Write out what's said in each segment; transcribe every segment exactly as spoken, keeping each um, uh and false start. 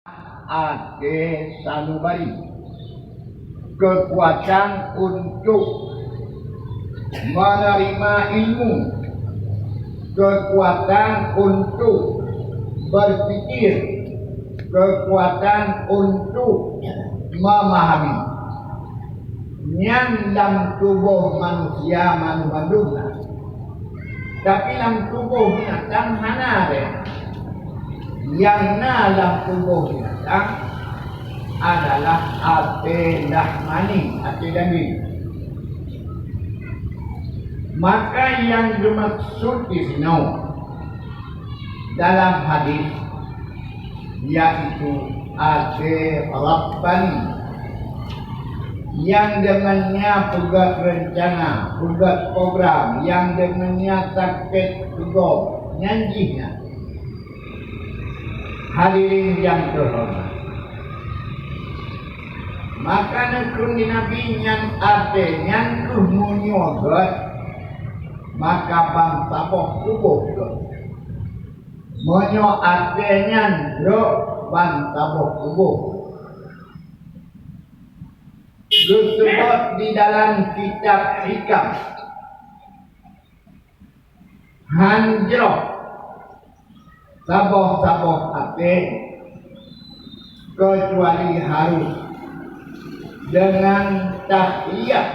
Até sanubari, keukuatan untuk meuneurimong ilmu, keukuatan untuk beupikir, keukuatan untuk meumahami. Nyan lam tuboh manusia mandum-mandum na. Tapi lam tuboh binatang hana deh. Nyang na lam tuboh binatang adalah até nahmani, até daging. Maka nyang geumaksud disinoe dalam hadis, yaitu até Rabbani, nyang deungon nyan peugét reuncana, peugét program, nyang deungon nyan target peugét, nyan jih nyan. Hadirin nyang teuhoreumat, maka neukheun lé Nabi nyan até nyan keuh meunyoe gét, maka ban saboh tuboh gét. Meunyoe até nyan brok, ban saboh tuboh. Geuseubut di dalam kitab Hikam, han jroh saboh-saboh até keucuali harôh deungon tahliyah,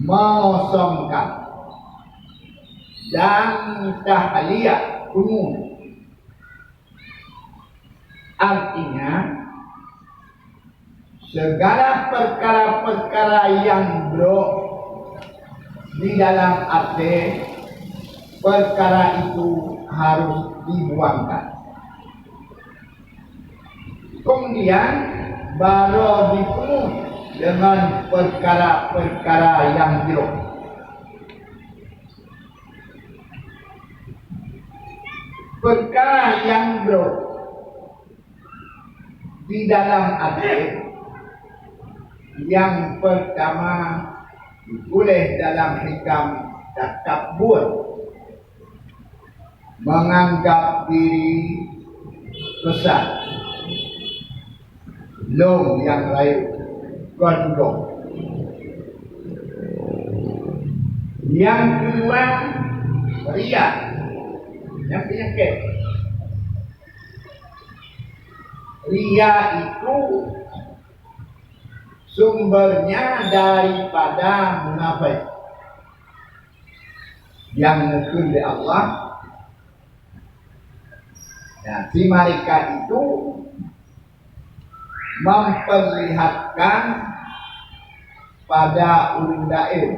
meungosongkan dan tahliyah pungut. Artinya, segala perkara-perkara nyang brok di dalam até, perkara itu harôh dibuangkan. Keumudian, baroe dipungut deungon perkara-perkara nyang jroh. Perkara nyang brok di dalam até, nyang peurtama, dituléh dalam Hikam, takabur, meunganggab diri beusah. Lôn nyang rayeuk kon gob. Nyang keudua, ria. Nyang peunyakét. Ria itu sumbernya daripada munafék. Nyang neukheun lé Allah, nah, si malaikat itu memperlihatkan pada ureuëng laén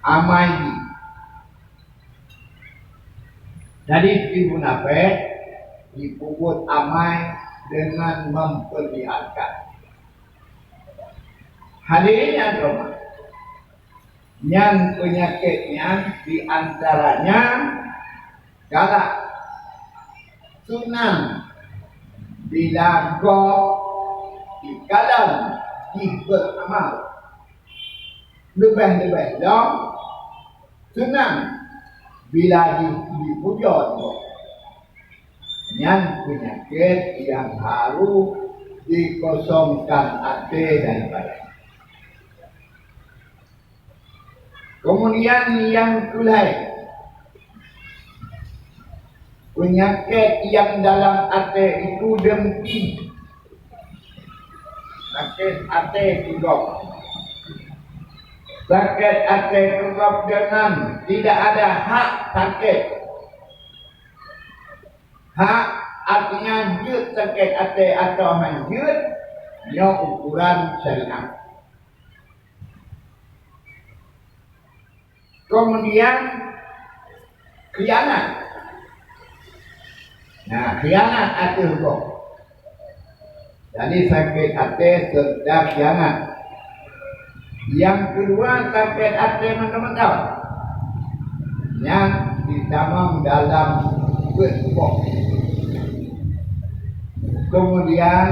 amai jih. Jadi, si munafék jipeubuet amai deungon memperlihatkan. Hadirin nyang teuhoreumat, nyan peunyakét nyan di antaranya galak, seunang bila gob dikalon jih beuramal. Leubeh-leubeh lom, seunang bila jih jipujoe gob. Nyan peunyakét nyang harôh dikosongkan até daripada. Keumudian nyang keulhèe, peunyakét nyang dalam até itu dengki. Sakét até keu gob. Sakét até keu gob deungon tidak ada hak sakét. Hak artinya jeuet sakét até atawa han jeuet, nyoe ukuran syariat. Keumudian, khianat. Nah, khianat ateueh gob. Jadi, sakét até seureuta khianat. Nyang keudua, sakét até mantong-mantong. Nyan jitamong dalam peuet gob. Keumudian,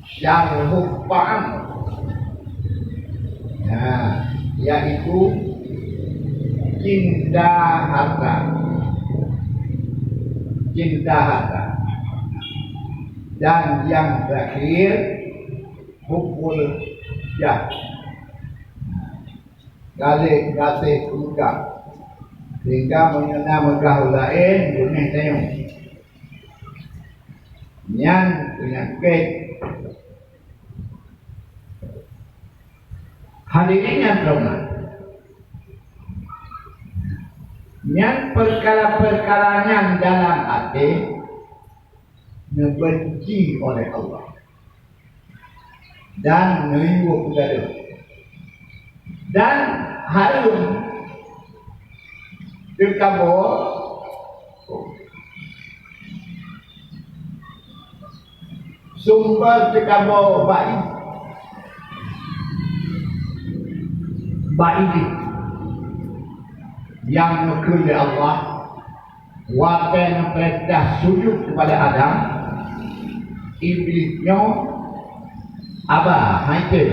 syarhut ta'am. Nah, yaitu cinta harta. cinta harta. Dan yang terakhir, hubbul jah. Galak gaséh keu meugah. Sehingga meunyoe na meugah ureueng laén, beungéh tanyong. Nyan peunyakét. Hadirin nyang teuhoreumat, nyan peukara-peukara nyan dalam até neubenci oleh Allah dan neuyue peugadôh. Dan hareuem teukaboe, sumber teukaboe bak i-, bak Iblih nyang neukheun lé Allah watée neupeurintah sujut keupada Adam, Iblih nyoe haba, hai tem.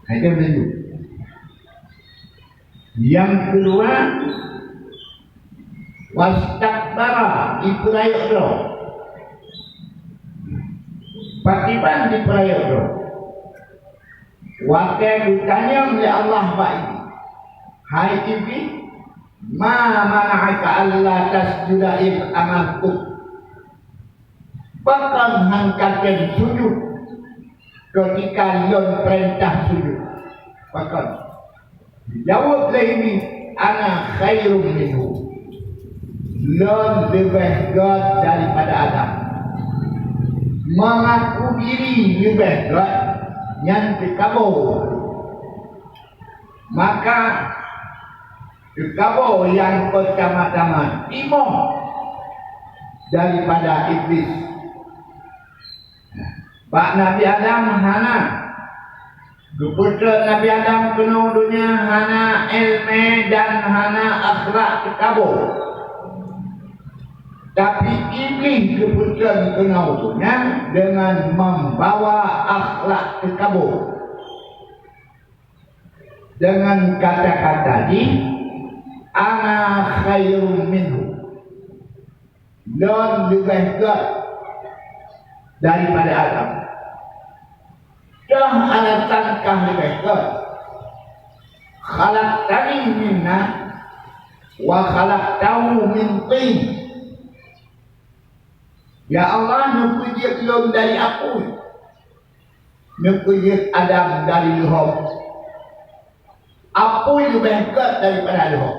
Hai tem laju. Nyang keudua, wastakbara, ipeurayeuk droe. Pakriban ipeurayeuk droe? Watée geutanyong lé Allah bak Iblih, "Hai Iblih, ma mana'aka alla tasjuda idh amartuk?" Pakon hana katem sujut keutika lôn peurintah sujut? Pakon? Jaweueb lé Iblih, "Ana khairum minhu." Lôn leubeh gét daripada Adam. Mengaku diri leubeh gét nyan teukaboe. Maka teukaboe nyang peutama-tama timoh daripada Iblih. Bak Nabi Adam hana. Geupeutreun Nabi Adam keunoe donya hana iéleumé dan hana akhlak teukaboe. Tapi Iblih geupeutreun keunoe donya deungon membawa akhlak teukaboe. Deungon kata-kata jih, "Ana khairum minhu." Lôn leubeh gét daripada Adam. Toh alasan kah leubeh gét? "Khalaqtani min nar wa khalaqtahu min tin." Ya Allah, neupeujeuet lôn dari apui, neupeujeuet Adam dari leuhom. Apui leubeh gét daripada leuhom.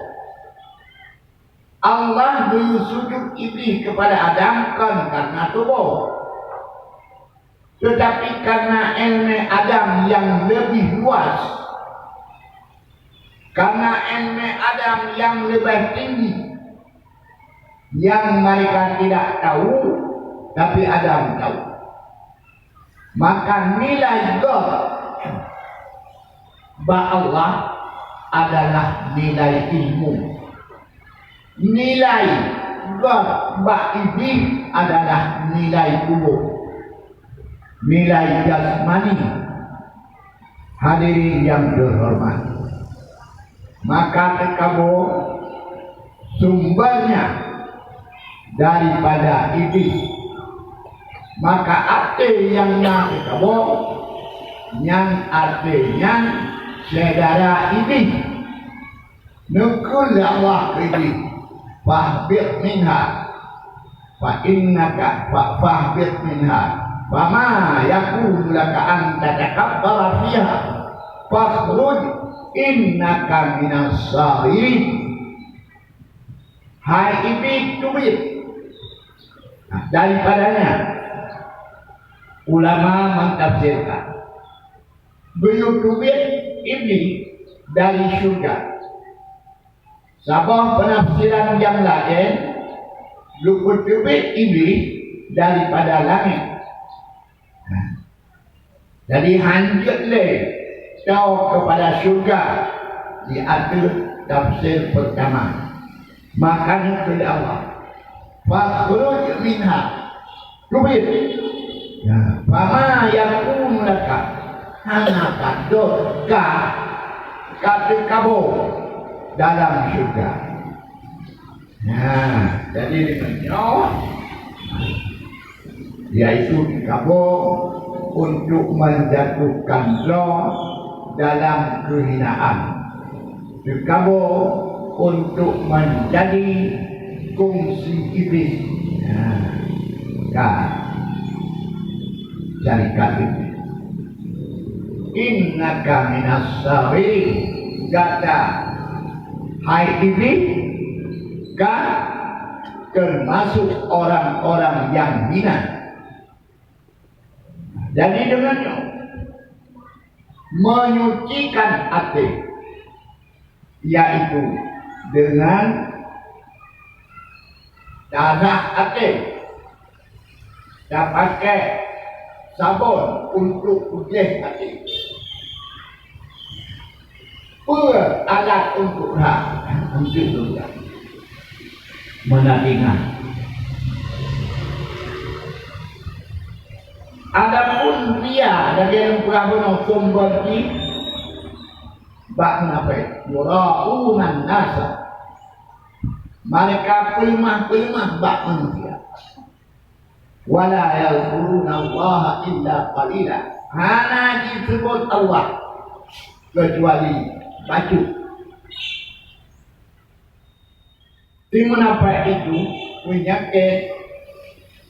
Allah geuyue sujut Iblih keupada Adam kon karna tuboh, teutapi karna iéleumé Adam nyang leubeh luas, karna iéleumé Adam nyang leubeh tinggi, nyang mereka tidak tahu, tapi Adam tahu. Maka nilai gét bak Allah adalah nilai ilmu. Nilai gét bak Iblih adalah nilai tuboh, nilai jasmani. Hadirin yang terhormat, maka teukaboe sumbernya daripada Iblih. Maka até nyang na teukaboe, nyan até nyan syedara Iblih. Neukheun lé Allah keu Iblih, "Fahbit minha, fa innaka, fa, fahbit minha, fama yakunu laka an tatakabbara fiha, fakhruj innaka minas sagirin." Hai Iblih, teubiet daripadanya. Ulama mentafsirkan, geuyue teubiet Iblih dari syeuruga. Saboh peunafsiran nyang laén, geupeuteubit Iblih daripada langét. Jadi, hanjeuet lé toe keupada syeuruga di ateueh tafsir peurtama. Maka neukheun lé Allah, "Fakhruj minha." Teubiet. Ya, "Fama yakunu laka." Hana padub ka, ka teukaboe dalam syeuruga. Nah, jadi deungon nyoe, yaitu dikabô untuk menjatuhkan droe dalam kehinaan, dikabô untuk menjadi kongsi iblis. Nah, kan. Syarikat iblis. Innaka minas sagirin. Gata, hai iblis, ka termasuk orang-orang yang hina. Jadi deungon nyoe, menyucikan até, yaitu dengan darah até, tapakai sabon untuk peugleh até. Peue alat untuk rhah? Untuk surga. Meunan ingat. Adapun ria lagèe nyang peurah bunoe sumber jih bak munafék, yura'unan nasa. Mereka peuleumah-peuleumah bak manusia. Wala yadhkurunallaha illa qalila. Hana jiseubut Allah kecuali bacut. Si munafék itu peunyakét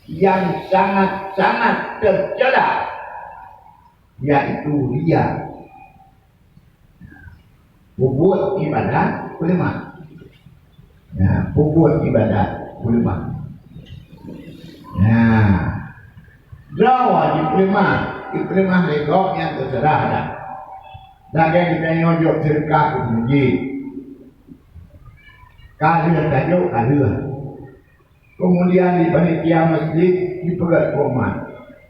nyang sangat-sangat teucela, yaitu ria. Peubuet ibadat peuleumah. Nah, peubuet ibadat peuleumah. Nah, droe jipeuleumah, jipeuleumah lé gob nyang teuseurah dah. Lagèe geutanyoe jok seudeukah keu masjid. Ka lheueh tajok, ka lheueh. Keumudian di panitia masjid jipeugèt pengumuman,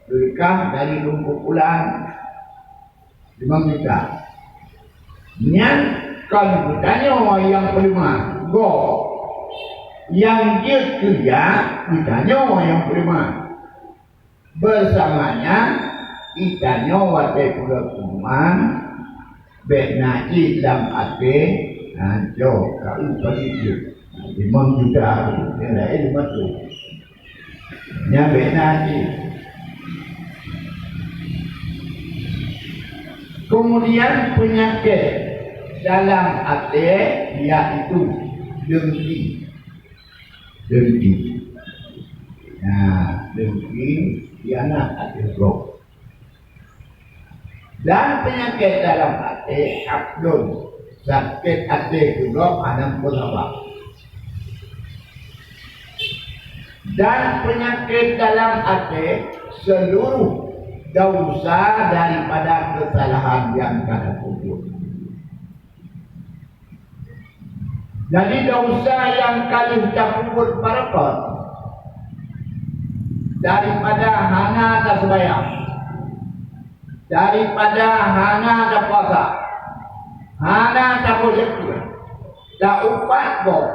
seudeukah dari Teungku Pulan limong juta. Nyan kon geutanyoe nyang peuleumah, gob. Nyang jeuet keu ria geutanyoe nyang peuleumah. Beusama nyan, geutanyoe watèe peugah pengumuman, bèk na cit lam até, "Nyan, cok, ka eu pagit jeuet. Limong juta, nyang laén lima reutôh." Nyan bèk na cit. Keumudian, peunyakét dalam até, yaitu dengki. Dengki. Nah, dengki khianat ateueh gob. Dan peunyakét dalam até, hasdun, sakét até keu gob hana meupeusabab. Dan peunyakét dalam até, seluruh desya daripada keusalahan nyang ka tapeubuet. Jadi, desya nyang ka lheueh tapeubuet baroekon, daripada hana taseumayang, daripada hana tapuasa, hana taboh zakeuet, taupat gob,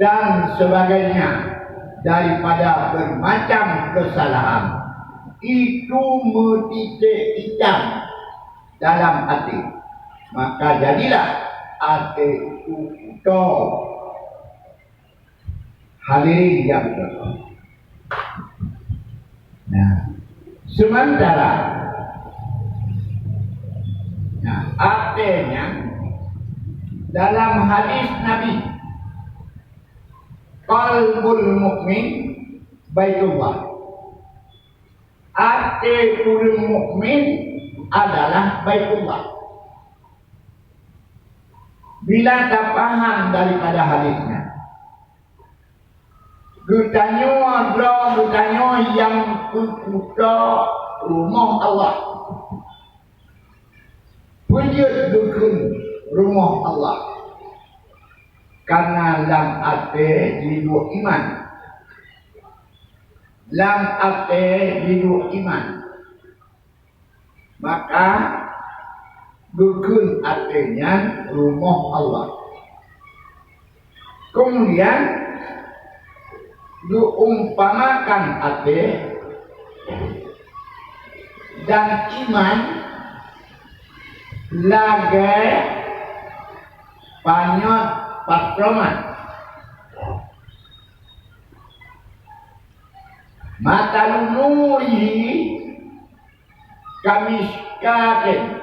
dan sebagainya, daripada bermacam kesalahan, itu meutiték itam dalam até, maka jadilah até itu kuto. Hadirin yang berbahagia. Nah, sementara, nah, artinya dalam hadis Nabi, "Qalbul mu'min baitullah." Até ureuëng mukmin adalah Baitullah. Bila tapaham daripada hadis nyan, geutanyoe droe geutanyoe nyang peukuto rumoh Allah. Peue jeuet geukheun rumoh Allah? Karena lam até jiduek iman. Lam até jiduek iman. Maka geukheun até nyan rumoh Allah. Kemudian, geuumpamakan até dan iman lagée panyöt patroman. Mathalu nurihi kamishkatin.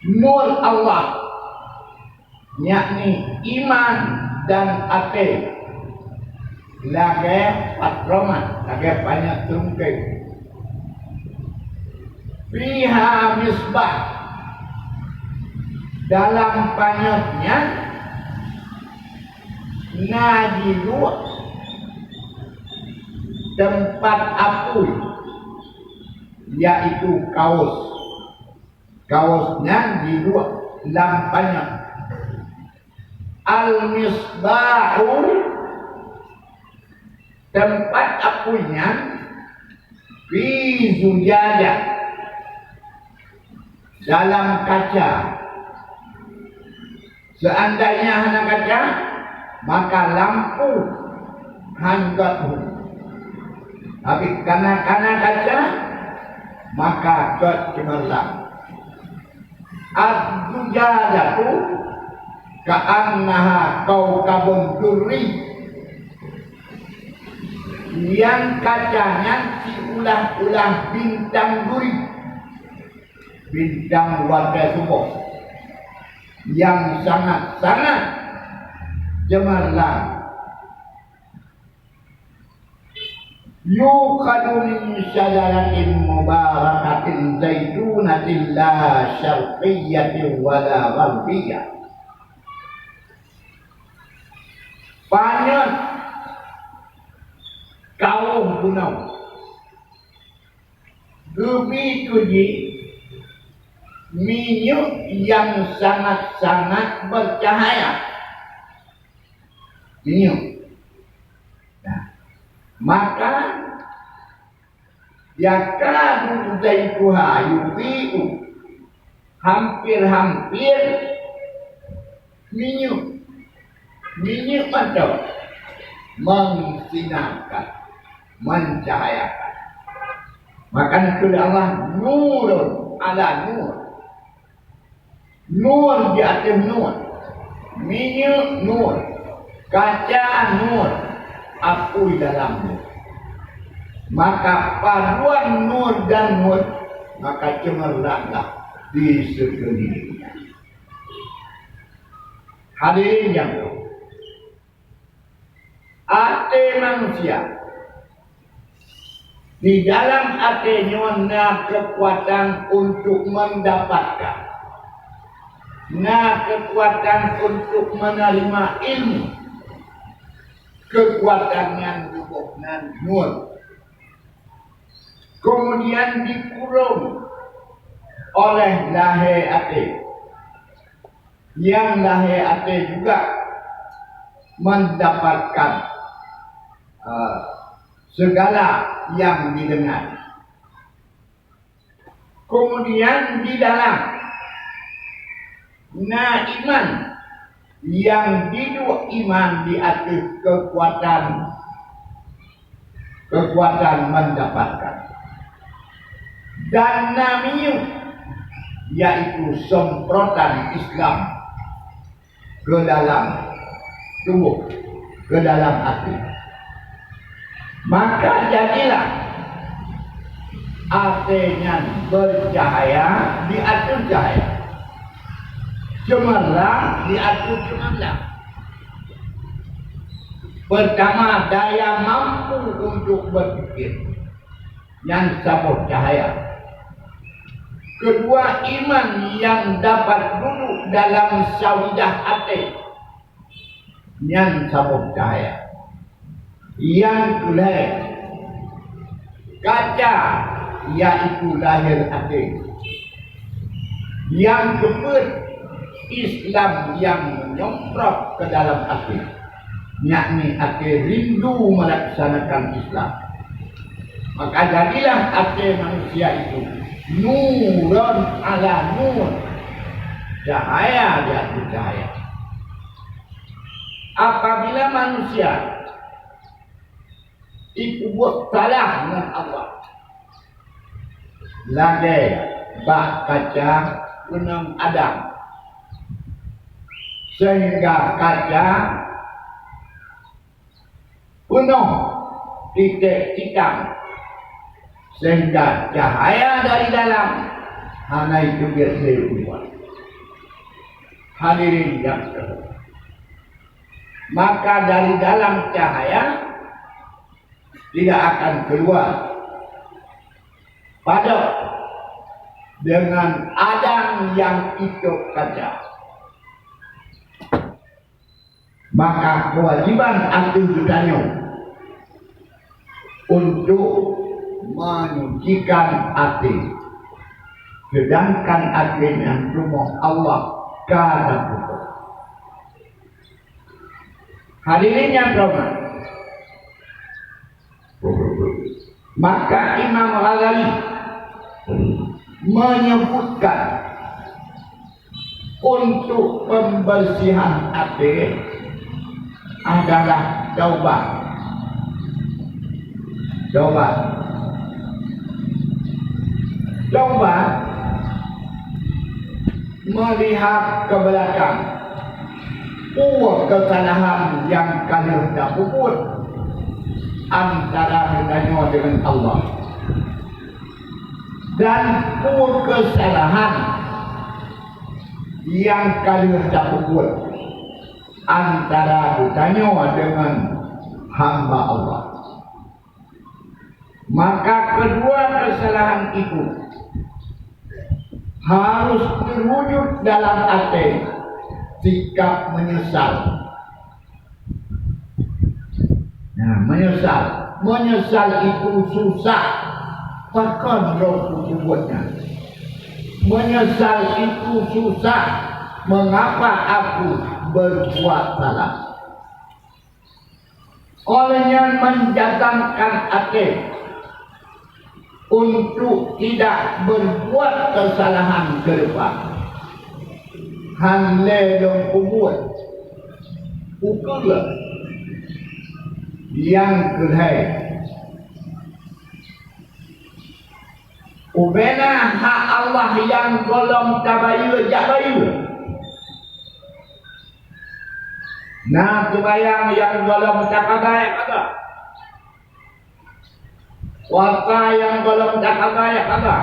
Nur Allah, yakni iman dan até, lagée patroman, lagée panyöt teungkée. Fiha misbah, dalam panyöt nyan na jiduek teumpat apui, yaitu kaus. Kaus nyan jiduek lam panyöt. Al-misbahu, teumpat apui nyan, fi zujajah, dalam kaca. Seandainya hana kaca, maka lampu han göt hu. Tapi kana-kana kaca, maka göt ceumerlang. Az-zujajatu ka'annaha kaukabun durri. Nyang kaca nyan siulah-ulah bintang duri, bintang watée suboh, nyang sangat-sangat ceumerlang. Yuqadu min syajaratin mubarakatin zaitunatin la syarqiyyatin wa la gharbiyyah. Panyöt kaum bunoe geubi keu jih minyeuk nyang sangat-sangat beucahya. Minyeuk. Nah, maka yakadu zaituha yudhi'u, hampir-hampir minyeuk, minyeuk mantong meusinarkan, meucahayakan. Maka kheun Allah, nurun ala nur. Nur di ateueh nur, minyeuk nur, kaca nur, apui dalam nur. Maka paduan nur dan nur, maka ceumerlanglah di seukeuliléng nyan. Hadirin nyang Até manusia. Di dalam até nyoe na keukuatan untuk mendapatkan, na keukuatan untuk menerima ilmu. Keukuatan nyan geuboh nan nur. Kemudian dikurong oleh lahé até. Nyang lahé até juga mendapatkan, eh, segala yang didengar. Kemudian di dalam na iman, nyang jiduek iman di ateueh keukuatan, keukuatan mendapatkan. Dan na minyeuk, yaitu semprotan Islam ke dalam tubuh, ke dalam até. Maka jadilah até nyan bercahaya di ateueh cahaya, cemerlang di ateueh cemerlang. Pertama, daya mampu untuk berpikir, nyan saboh cahaya. Kedua, iman yang dapat duduk dalam sawidah até, nyan saboh cahaya. Yang keulhèe, kaca, yaitu lahé até. Yang keupeuet, Islam yang menyemprot ke dalam até, yakni até rindu melaksanakan Islam. Maka jadilah até manusia itu nuron ala nur, cahaya di ateueh cahaya. Apabila manusia jipeubuet salah ngon Allah, lagèe bak kaca keunong Adam, sehingga kaca peunoh titek itam, sehingga cahaya dari dalam hana jiteubiet lé u luwa. Hadirin nyang teuhoreumat, maka dari dalam cahaya tidak akan keluar padam dengan adang nyang itôb kaca. Maka kewajiban ateueh geutanyoe untuk menyucikan até, sedangkan até nyan rumoh Allah ka na putôh. Hadirin nyang teuhoreumat, maka Imam Ghazali menyebutkan untuk pembersihan até adalah taubat. Taubat. Taubat melihat ke belakang. Peue kesalahan nyang ka lheueh tapeubuet antara geutanyoe deungon Allah? Dan peue kesalahan nyang ka lheueh tapeubuet antara geutanyoe deungon hamba Allah? Maka kedua kesalahan itu harus terwujud dalam até sikap menyesal. Nah, menyesal. Menyesal itu susah. Pakon lôn kubuet nyan? Menyesal itu susah. Mengapa aku berbuat salah? Oleh nyan menjazamkan até untuk tidak berbuat kesalahan ke depan. Han lé lôn kubuet. Ukeue nyang keuhai. Ubena hak Allah nyang gohlom tabayeue jak bayeue. Na seumayang nyang gohlom takada jak kada. Puasa nyang gohlom takada jak kada.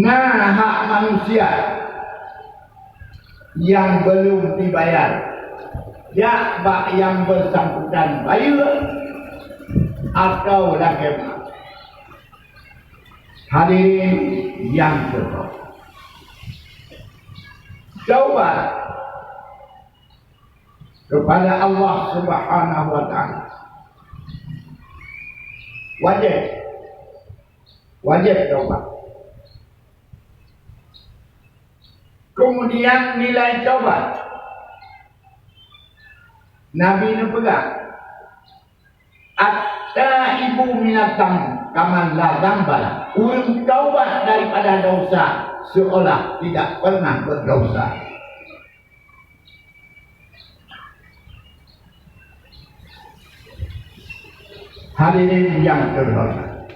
Na hak manusia nyang belum dibayar, jak bak nyang bersangkutan bayeue atau lakée meu'ah. Hadirin nyang teuhoreumat, taubat kepada Allah Subhanahu wa Ta'ala wajéb. Wajéb taubat. Kemudian nilai taubat, Nabi neupeugah, "At-taibu minadz-dzanbi kaman la dzanba lah." Ureuëng taubat daripada dosa seolah tidak pernah berdosa. Hadirin yang terhormat.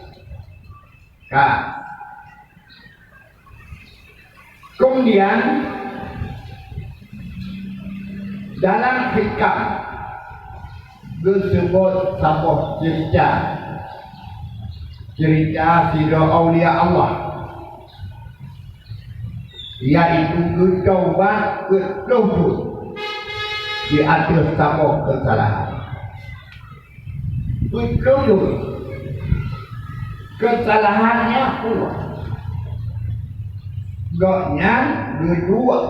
Ka. Kemudian dalam hikam geuseubot saboh cerita, cerita sidroe aulia Allah, yaitu geutaubat peuet ploh thon di ateueh saboh keusalahan. Peuet ploh thon. Keusalahan nyan peue? Gobnyan geuduek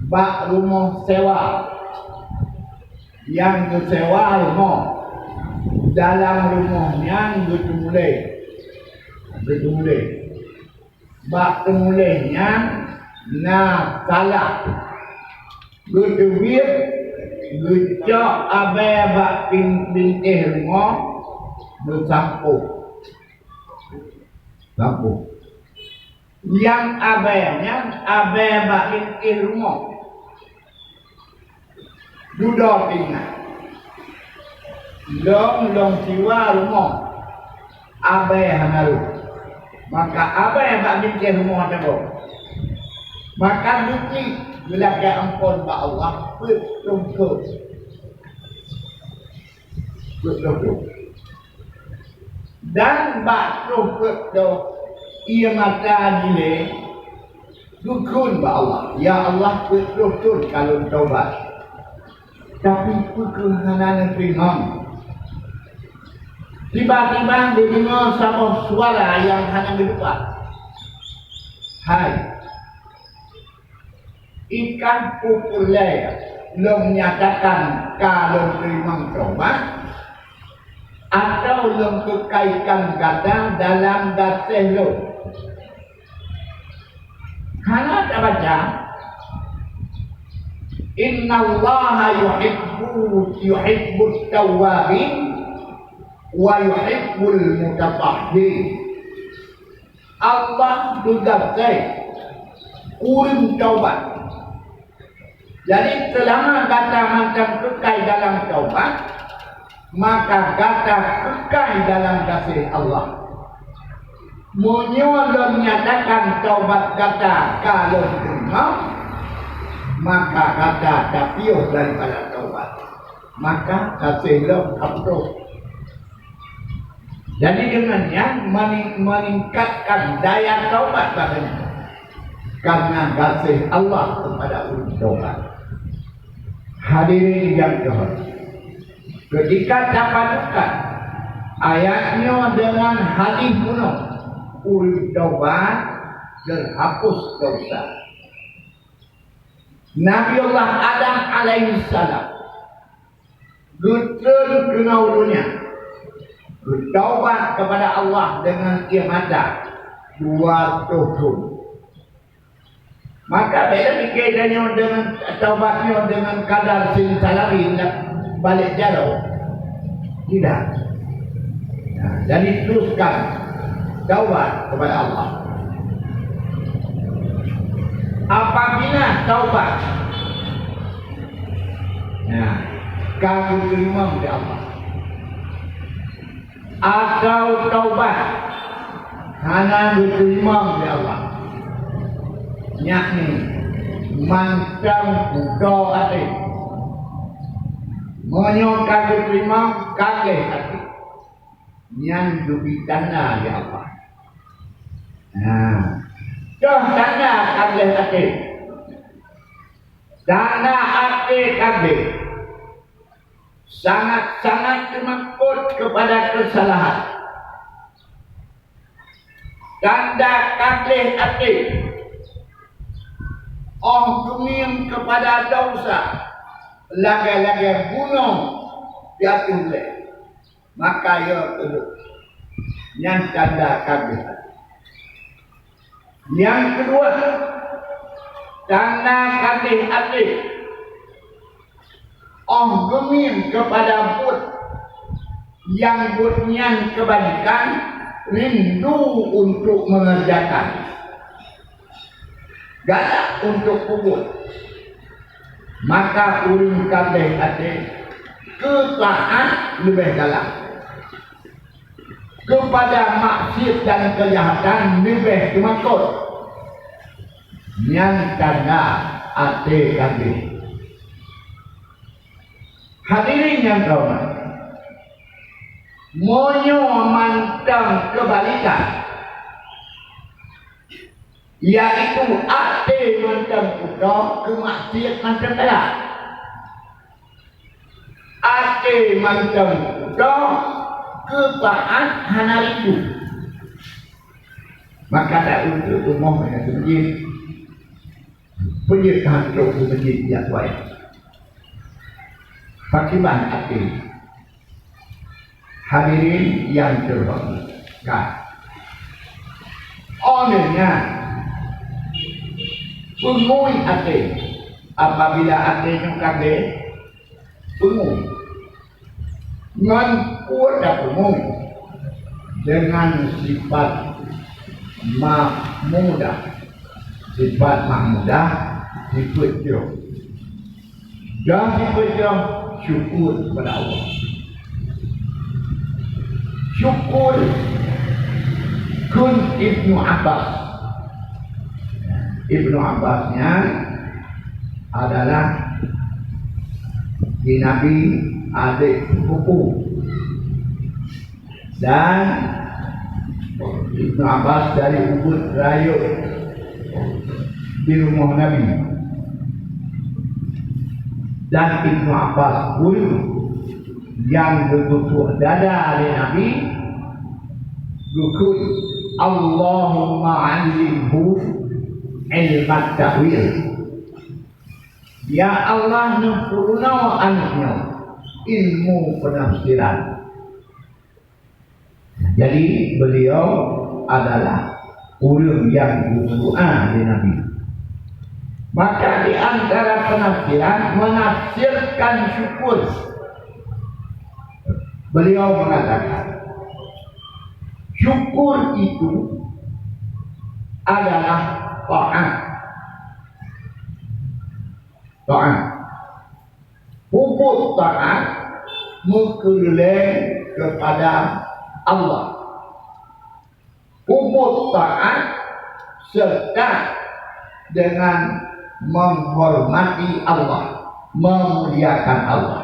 bak rumoh sewa. Nyang geusewa rumoh, dalam rumoh nyan geuteumulée, geuteumulée. Bak teumulée nyan na salah. Geuteubiet, geucok abée bak bin-, bintéh rumoh, geusampôh. Sampôh. Nyang abée nyan abée bak bintéh rumoh. Dudoe teuingat, lôn, lôn siwa rumoh, abée hana rhot. Maka abée bak bintéh rumoh teungoh. Maka geuklik geulakée amphon bak Allah peuet tungkôt. Peuet ploh. Dan bak troh peuet ploh ié mata dilée geukheun bak Allah, "Ya Allah, peuet ploh thon ka lôn taubat, tapi peu kheueh hana neuteurimong?" Tiba-tiba geudeungoe saboh suara nyang hana geudupat, "Hai, i kah peureulée lôn nyatakan ka lôn teurimong taubat, atawa lôn keukaikan gata dalam gaséh lôn?" Hana tabaca, "Innallaha yuhibbu, yuhibbut tawwabin wa yuhibbul mutatahhirin." Allah geugaséh ureuëng taubat. Jadi, seulama gata mantong keukai dalam taubat, maka gata keukai dalam gaséh Allah. Meunyoe lôn nyatakan taubat gata ka lôn teurimong, maka gata tapiôh daripada taubat, maka gaséh lôn ka putôh. Jadi, deungon nyan meuni-, meuningkatkan daya taubat badan, karena gaséh Allah kepada ureuëng taubat. Hadirin yang terhormat, ketika tapadukan ayat nyoe dengan hadis bunoe, ureuëng taubat geuhapus dosa. Nabi Allah Adam alaihissalam geutreun keunoe donya, geutaubat kepada Allah dengan ié mata dua ratus thon. Maka bék lé pike tanyoe deungon taubat nyoe deungon kadar seusalari lam balek jaroe. Tidak. Nah, jadi teruskan taubat kepada Allah. Apabila taubat, nah, ka geuteurimong lé Allah. Atau taubat hana geuteurimong lé Allah, yakni mantong putôh até. Meunyoe ka geuteurimong ka gleh até, nyan geubri tanda lé Allah. Nah, toh tanda ka gleh até. Tanda até ka gleh. Sangat-sangat teumakot kepada kesalahan. Tanda ka gleh até. Óh geumieng kepada dosa, lagée-lagée bunoe di ateueh gleh. Maka ya keuneuk nyan tanda ka gleh até. Nyang keudua, tanda ka gleh até. Óh geumieng kepada buet nyang buet nyan keubalikan, rindu untuk mengerjakan, galak untuk peubuet, maka ureuëng ka gleh até keu taát leubeh galak. Kepada maksiat dan kejahatan leubeh teumakot. Nyan tanda até ka gleh. Hadirin nyang teuhoreumat, meunyoe mantong keubalikan, yaitu até mantong putôh, keu maksiat mantong galak. Até mantong putôh, keu taát hana rindu. Maka taát untuk rumoh ngon seumeujid. Peue jeuet ka trok seumeujid jak tuai. Pakriban até. Hadirin nyang teuhoreumat, ka. Óh lheueh nyan, peungui até. Apabila até nyoe ka gleh, peungui. Ngon peue tapeungui? Dengan sifat mahmudah. Sifat mahmudah, sifat jroh. Dan sifat jroh, syukur kepada Allah. Syukur kheun Ibnu Abbas. Ibnu Abbas nyan adalah di Nabi adék sepupu. Dan Ibnu Abbas dari ubit rayeuk di rumoh Nabi. Dan Ibnu Abbas ureuëng nyang geuteupeue dada lé Nabi, geukheun, "Allahumma 'allimhu ilmat ta'wil." Ya Allah, neupeurunoe aneuëk nyoe ilmu peunafsiran. Jadi, beliau adalah ureuëng nyang geumeudoá lé Nabi. Maka di antara peunafsiran, menafsirkan syukur. Beliau mengatakan, syukur itu adalah taat. Taat. Peubuet taat meukeureuléng kepada Allah. Peubuet taat serta dengan menghormati Allah, memuliakan Allah.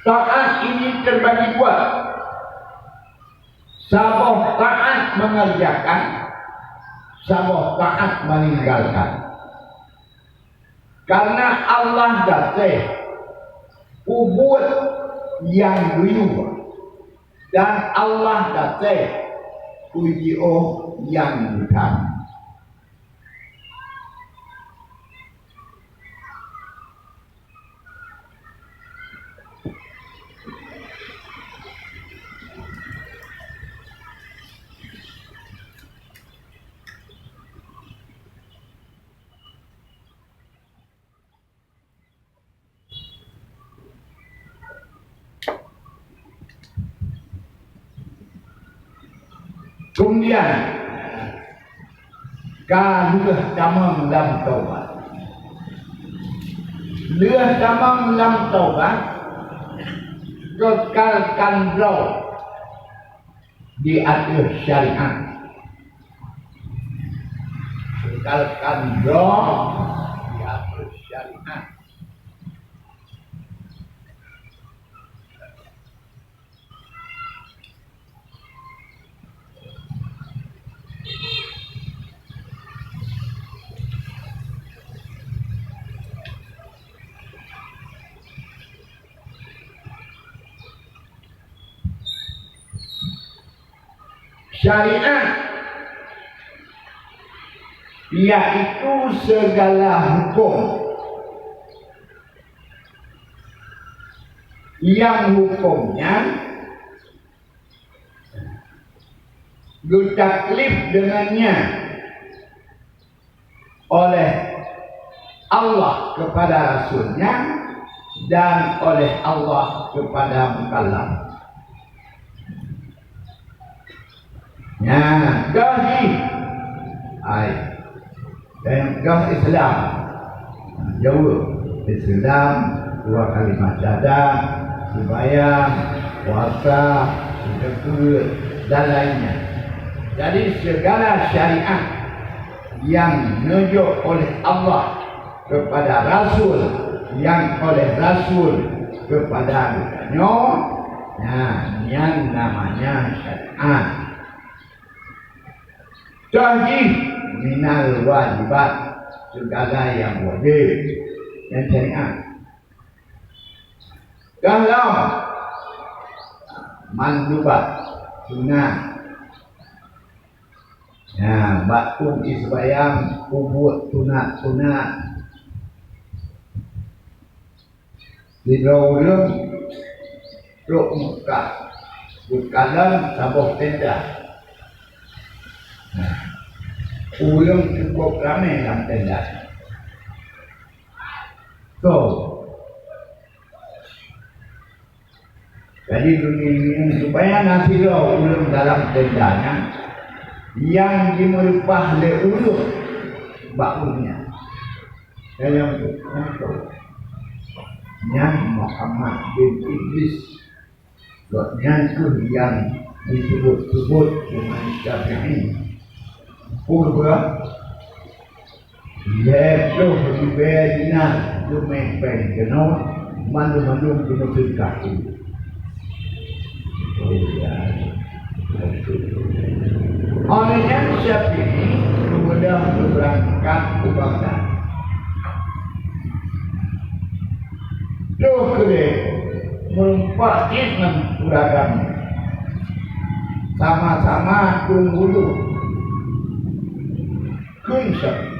Taat ini terbagi dua. Saboh taat mengerjakan, saboh taat meninggalkan. Karena Allah gaséh peubuet nyang geuyue, dan Allah gaséh peujiôh nyang geutam. Kemudian, ka lheueh tamong lam taubat. Lheueh tamong lam taubat, keukalkan droe di ateueh syariat. Keukalkan droe di ateueh syariat. Syariat, yaitu segala hukum yang hukumnya geutaklif dengannya oleh Allah kepada Rasul-Nya dan oleh Allah kepada mukallaf. Nyan, gah jih. Hai. Dan gah Islam. Jaweueb. Islam, dua kalimat syahadat, sembahyang, puasa, sedekah, dan lainnya. Jadi, segala syariat yang neujok oleh Allah kepada Rasul, yang oleh Rasul kepada geutanyoe, nah, nyan namanya syariat. Toh jih minal wajibat, segala yang wajib, nyan syariat. Dalam mandubat, sunat. Nah, bak tu jiseumbahyang, peubuet sunat-sunat. Sidroe ureuëng trok Mekah, geukalon saboh tenda. Nah, ureuëng cukup ramé lam tenda. So, jadi, supaya na sidroe ureuëng dalam tenda nyan nyang jimeuleupah lé ureuëng bak ureuëng nyan. Nyang, nyang, nyang Muhammad bin Idris. Gobnyan kheueh nyang disebut-sebut Imam Syafi'i. Purba lhée ploh ribée dinar leumeh péng keunoe, mandum-mandum keuneuk teuka. Oleh nyan Syafi'i kemudian berangkat ke Baghdad. Troh keudeh meureumpok jih ngon ureueng agam. Sama-sama tunggu dulu. Kheun Syafi'i,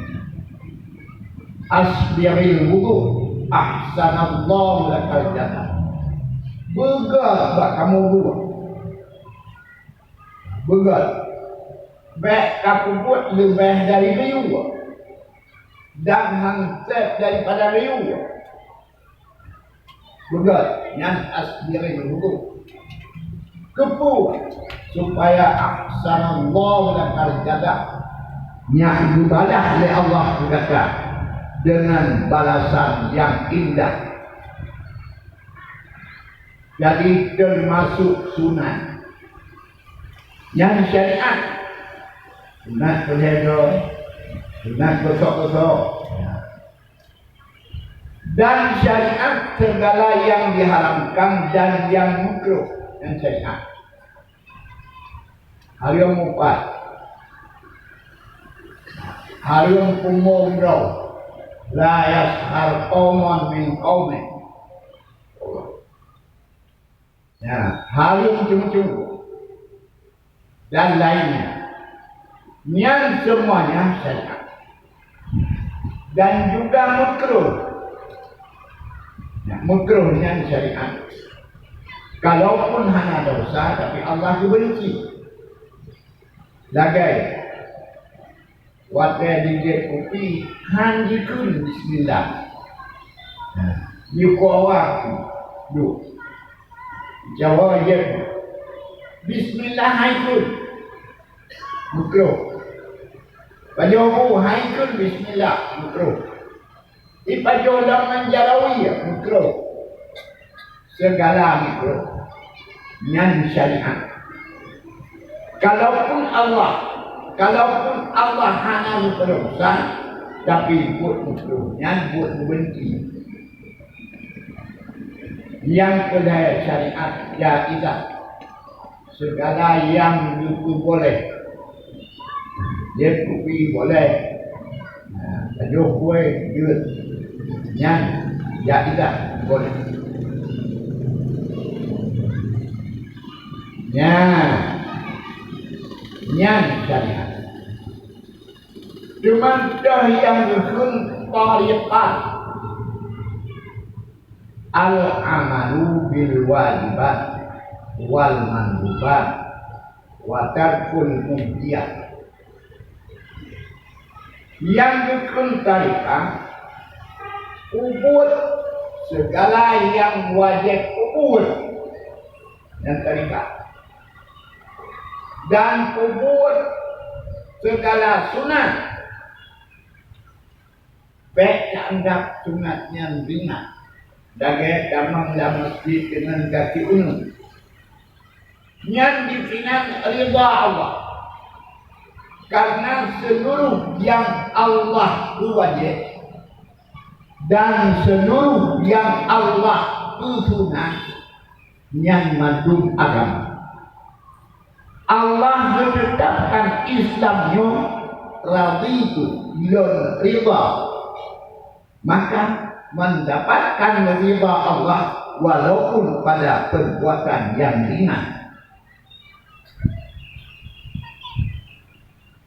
"Asbigil wudu, ahsanallahu lakal jazaa." Beugöt bak kamoe buet. Beugöt. Bèk kapeubuet leubeh dari geuyue, dan han sép daripada geuyue. Beugöt, nyan asbigil wudu. Keupeue? Supaya ahsanallahu lakal jazaa. Nyan geubalah lé Allah keu gata deungon balasan nyang indah. Jadi, teumasuk sunat. Nyan syariat. Sunat peuleudôh, sunat gosok-gosok. Dan syariat segala yang diharamkan dan yang makruh. Nyan syariat. Hareuem mupat. Hareuem pungo droe. La yaskhar qaumun min qaumin. Ya, hareuem ceumeucue dan lainnya. Nyan semuanya syariat. Dan juga makruh. Ya, makruh nyan syariat. Kalaupun hana dosa, tapi Allah geubenci. Lagèe watèe jijieb kupi, han jikheun bismillah. Nah, yue keu awak tu, duek. Jawa jieb. Bismillah han jikheun. Makruh. Pajoh bu han jikheun bismillah, makruh. Ipajoh lam manjarawi, makruh. Segala makruh. Nyan syariat. Kalaupun Allah, kalaupun Allah hana geupeureusa, tapi buet makruh nyan buet geubenci. Nyang keulhèe syariat jaizah. Segala nyang geupeuboleh. Jeuet kupi boleh. Nah, pajoh kueh jeuet. Nyan jaizah boleh. Nyan. Nyan syariat. Cuma dah nyang geukheun thariqah. Al-amalu bil wajibat wal mandubat wa tarkul muhdiyat. Nyang geukheun thariqah, peubuet segala nyang wajéb peubuet, nyan thariqah. Dan peubuet segala sunat. Bèk taanggab sunat nyan ringan, lagèe tamong lam masjid deungon kaki uneuk. Nyan disinan ridha Allah. Karena seluruh nyang Allah peuwajéb dan seluruh nyang Allah peusunat, nyan mandum agama. Allah geuteutapkan Islam nyoe, "Raditu", lôn ridha. Maka, mendapatkan ridha Allah walaupun pada perbuatan yang ringan.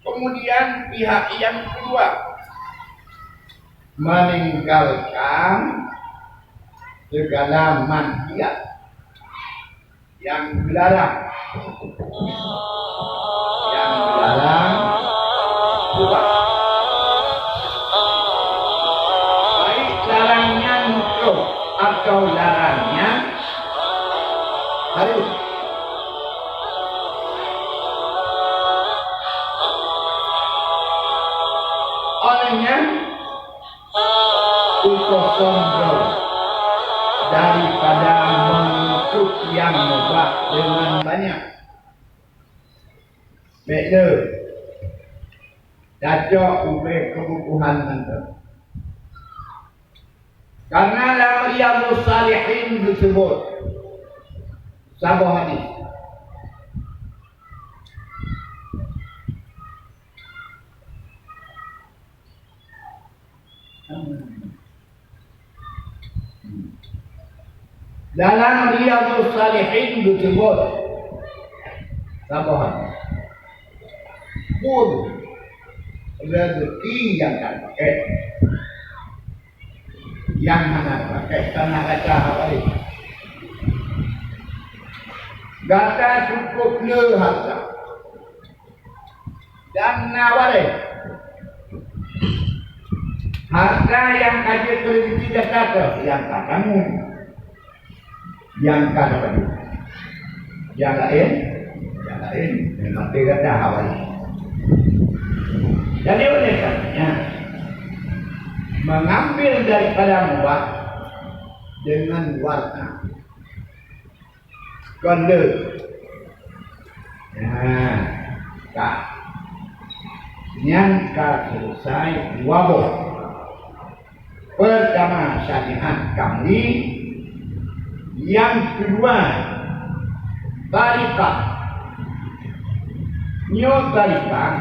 Kemudian pihak yang kedua meninggalkan segala maksiat yang dilarang. Yang dilarang, baik larangnya makruh atau larangnya harus. Olehnya, peukosong droe daripada mengikut yang mubah dengan banyak. Bèk le, tacok ubé keubutuhan mantong. Karena lam Riyadhus Shalihin geuseubut saboh hadis, Dalam Riyadhus Shalihin geuseubut saboh hadis, pun rezeki nyang ka pakai, nyang hana pakai, kana gata hawai. Gata cukup le harta dan na waréh. Harta nyang ka jeuet keu rezeki gata keuh nyang ka tanggong, nyang ka dapat. Nyang laén, nyang laén, nyang ka gata hawai. Jadi, oleh karenanya, mengambil daripada mubah dengan warna. Kon le. Nah, ka. Nyan ka selesai dua boh. Pertama, syariat kamli. Yang kedua, tarikat. Nyoe tarikat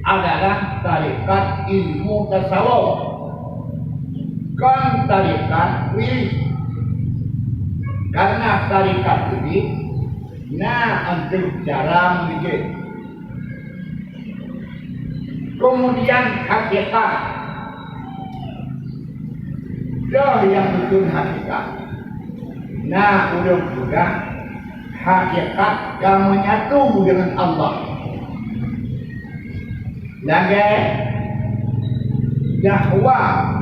adalah tarikat ilmu tasawuf. Kon tarikat wirid. Karena tarikat wirid na untuk cara meujeuet. Kemudian hakikat. Toh nyang beutôi hakikat. Na ureuëng peugah hakikat ka menyatu dengan Allah. Lagée dakwah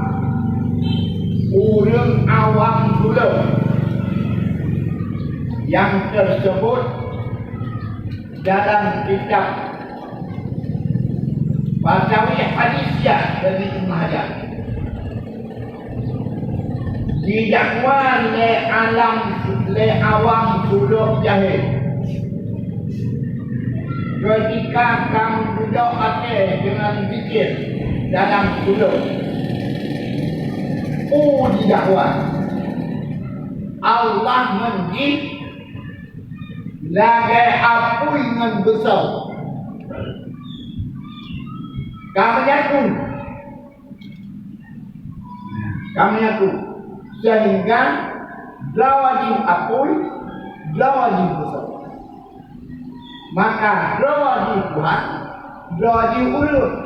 ureuëng awam dulu nyang tersebut dalam kitab Fatawi Hadisiyah dari Ibnu Hajar. Didakwa lé alam, lé awam sulok jahé. Ketika kamu duduk até dengan zikir dalam sulok, u didakwa Allah ngon jih lagée apui ngon beusau. Kamu yakin? Kamu yakin? Sehingga droe jih apui, droe jih beusau. Maka droe jih Tuhan, droe jih ureuëng.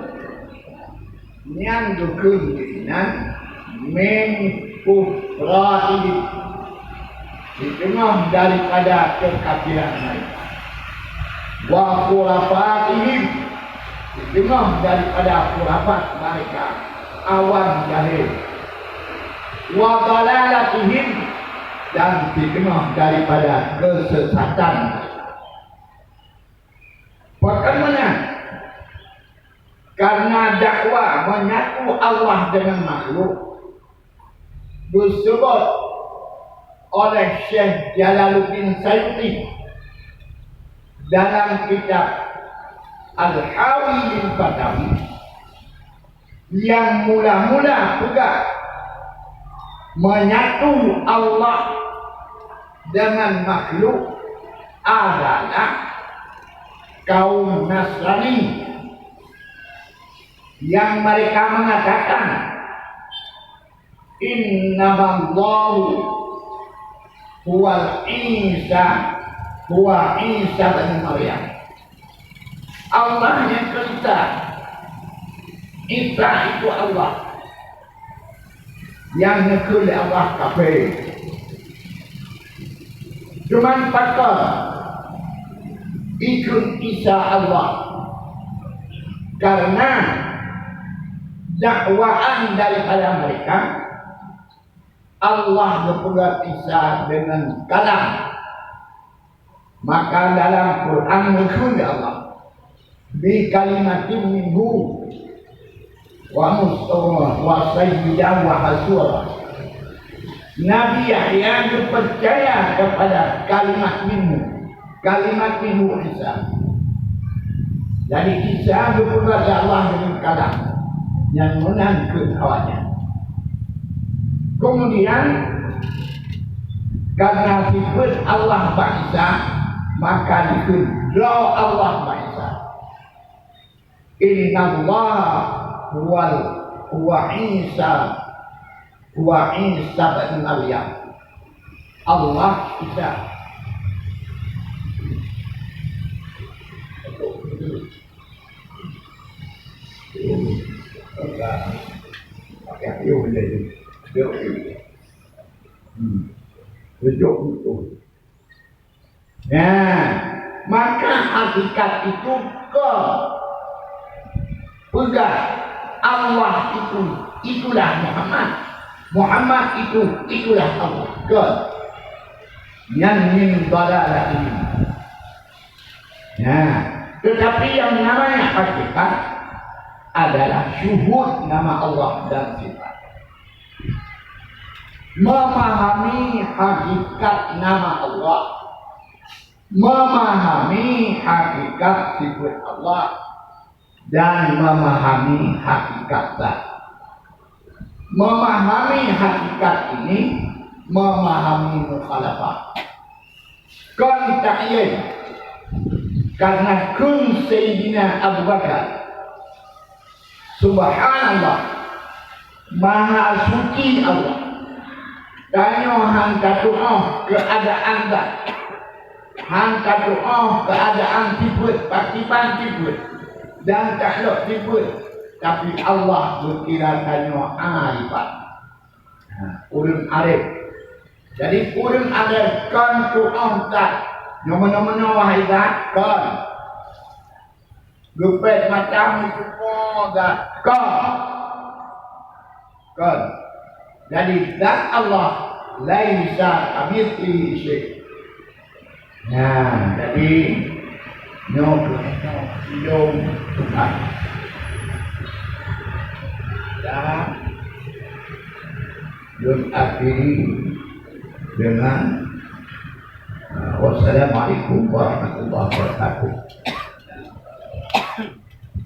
Nyan geukheun geuh inan min kufratihim, siteungoh daripada keukafiran mereka, wa khurafatihim, siteungoh daripada khurafat mereka, awam jahé, wa dhalalatihim, dan siteungoh daripada keusesatan mereka. Pakon meunan? Karena dakwa menyatu Allah dengan makhluk, disebut oleh Syekh Jalaluddin Sayuti dalam kitab Al-Hawi lil Fatawi, yang mula-mula peugah menyatu Allah dengan makhluk adalah kaum Nasrani yang mereka mengatakan, "Innamallahu huwal Isa, huwa Isa bin Maryam." Allah nyang keu Isa. Isa itu Allah. Nyang neukheun lé Allah kafé. Cuman pakon ikheun Isa Allah? Karena dakwaan daripada mereka, Allah geupeugah Isa dengan kalam. Maka dalam Quran neukheun lé Allah, "Bi kalimatin minhu wa mus-, wa sayyidan wa hasura." Nabi Yahya geupeucaya kepada kalimat minhu, kalimat minhu Isa. Jadi Isa geupeugah lé Allah dengan kalam nyang meunan keu awaknyan. Kemudian, karena sifat Allah bak Isa, maka dikheun droe Allah bak Isa. Innallaha huwal, huwa Isa Wa Isa bin Maryam. Allah Isa. Hmm. Betul. Nah, maka hakikat itu kon peugah Allah itu, itulah Muhammad. Muhammad itu, itulah Allah. Kon. Nyan min dhalalah ini. Nah, tetapi yang namanya hakikat adalah syuhud nama Allah dan sifat. Memahami hakikat nama Allah, memahami hakikat sifat Allah, dan memahami hakikat zat. Memahami hakikat ini, memahami mukhalafah. Kon takyén, karena kheun Sayyidina Abu Bakar, Subhanallah, Maha Suci Allah. Tanyoe han tatu'oh keuadaan zat, han tatu'oh keuadaan sifeuet, pakriban sifeuet, dan taklok sifeuet, tapi Allah geukira tanyoe arifan. Ha, ureuëng arif. Jadi, ureuëng arif kon tu'oh zat. Nyoe meunoe-meunoe wahai zat, kon. Geupet macam itu po zat. Kon. Kon. Jadi, zat Allah laisa kamitslihi syai'. Nah, jadi nyoe keuh lôn tuan. Dan lôn akhiri dengan, uh, wassalamualaikum warahmatullahi wabarakatuh.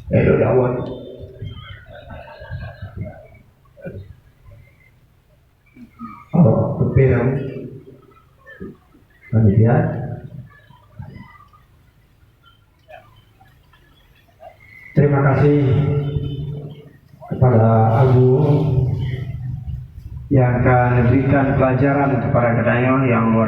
Hello, Dawan. Oh, betul. Panitia. Terima kasih kepada Abu yang akan memberikan pelajaran kepada kita yang luar